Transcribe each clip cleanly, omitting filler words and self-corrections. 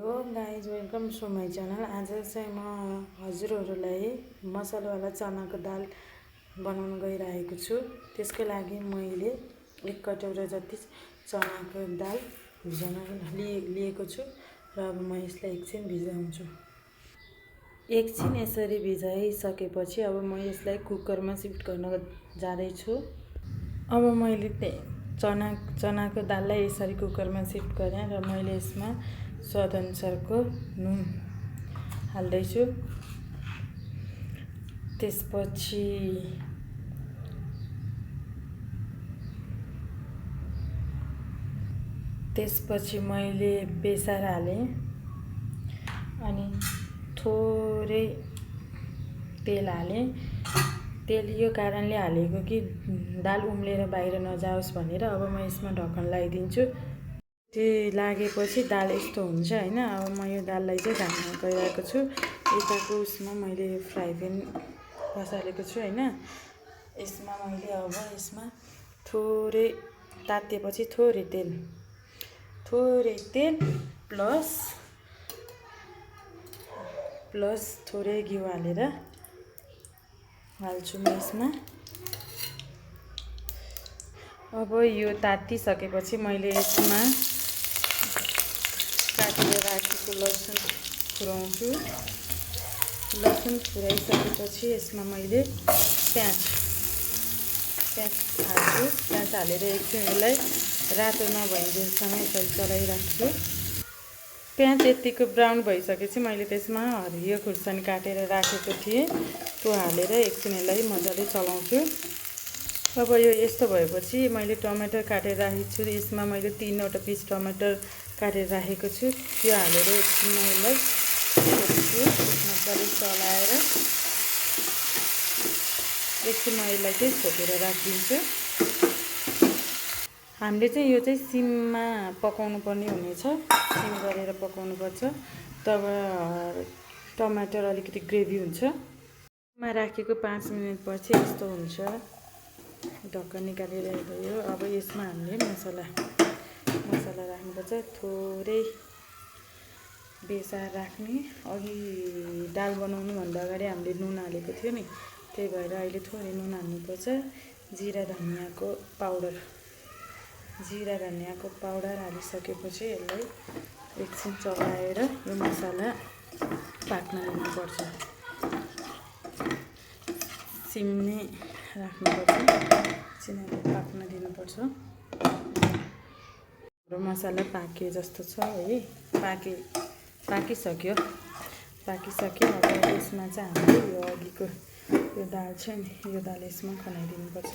Hello guys, welcome to my channel. आज चाहिँ म हजुरहरूलाई मसालावाला चनाको दाल बनाउन गइरहेको छु। त्यसको लागि मैले 1 कटौरा जति चनाको दाल भिजाउन लिएको छु र अब म यसलाई एकछिन भिजाउँछु। एकछिन यसरी भिजाइसकेपछि अब म यसलाई कुकरमा सिफ्ट गर्न जाँदैछु। अब मैले चनाको दाललाई यसरी कुकरमा सिफ्ट गरेँ र मैले यसमा स्वादअनुसारको नुन हाल्दैछु। त्यसपछि मैले बेसार हालेँ अनि थोरै तेल हालेँ। तेल यो कारणले हालेको कि दाल उम्लेर बाहिर नजाओस् भनेर। अब म यसमा ढक्कन लगाइदिन्छु। त्यो लागेपछि दाल यस्तो हुन्छ हैन। अब म यो दाललाई चाहिँ झार्न गइरहेको छु। यताको उसमा मैले फ्राई प्यान बसालेको छु हैन। यसमा मैले अब यसमा थोरै तातेपछि थोरै तेल प्लस थोरै घिउ हालेर हाल्छु म यसमा। अब यो तातिसकेपछि मैले यसमा काटेर राखेको लसुन फुराउँछु। लसुन फुराइसकेपछि यसमा मैले प्याज हाल्छु। प्याज हालेर एकछिन यसलाई रातो नभइन्जेलसम्म यसरी चलाइराख्छु। प्याज यतिको ब्राउन भइसकेपछि मैले त्यसमा हरियो खुर्सानी काटेर राखेको थिएँ, त्यो हालेर एकछिन यसलाई मजाले चलाउँछु। अब यो यस्तो भएपछि मैले टमाटर काटेर राखेको छु। यसमा मैले 3वटा पिस टमाटर काटेर राखेको छु। त्यो हालेर एकछिन यसलाई मजाले चलाएर एकछिन यसलाई चाहिँ छोपेर राखिदिन्छु। हामीले चाहिँ यो चाहिँ सिममा पकाउनु पर्ने हुनेछ। सिम गरेर पकाउनु पर्छ, तब टमाटर अलिकति ग्रेभी हुन्छ। मा राखेको 5 मिनेटपछि यस्तो हुन्छ। ढक्कन निकालेर हेर्यो। अब यसमा हामीले मसला राख्नुपर्छ। थोरै बेसार राख्ने। अघि दाल बनाउनु भन्दा अगाडि हामीले नुन हालेको थियो नि, त्यही भएर अहिले थोरै नुन हाल्नुपर्छ। जिरा धनियाको पाउडर हालिसकेपछि यसलाई एकछिन चलाएर यो मसला पाक्न दिनुपर्छ। सिम नै राख्नुपर्छ, एकछिन पाक्न दिनुपर्छ। हाम्रो मसला पाके जस्तो छ है। पाकिसक्यो। अब यसमा चाहिँ हामीले यो अघिको यो दाल छ नि, यो दाल यसमा खनाइदिनुपर्छ।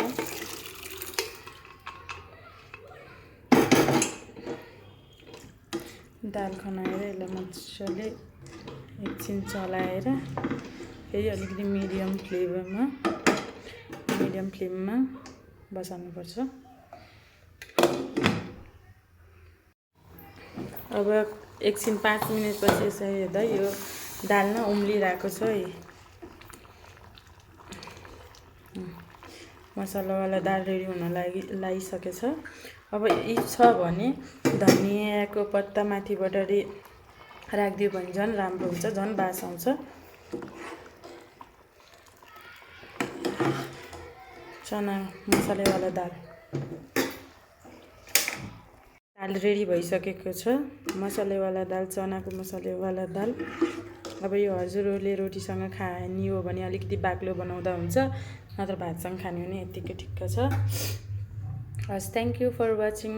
दाल खनाएर यसलाई मजाले एकछिन चलाएर फेरि अलिकति मिडियम फ्लेममा बसाल्नुपर्छ। अब एकछिन 5 मिनेटपछि यसरी हेर्दा यो दाल न उम्लिरहेको छ है। मसलावाला दाल रेडी हुन लागिसकेछ। अब इच्छा भने धनियाँको पत्ता माथिबाट राखिदियो भने झन् राम्रो हुन्छ, झन् बास आउँछ। चना मसालावाला दाल रेडी भइसकेको छ। मसालावाला दाल, चनाको मसालावाला दाल। अब यो हजुरहरूले रोटीसँग खानी हो भने अलिकति बाक्लो बनाउँदा हुन्छ, नत्र भातसँग खाने हो भने यतिकै ठिक्क छ। हस्, थ्याङ्क यू फर वाचिङ।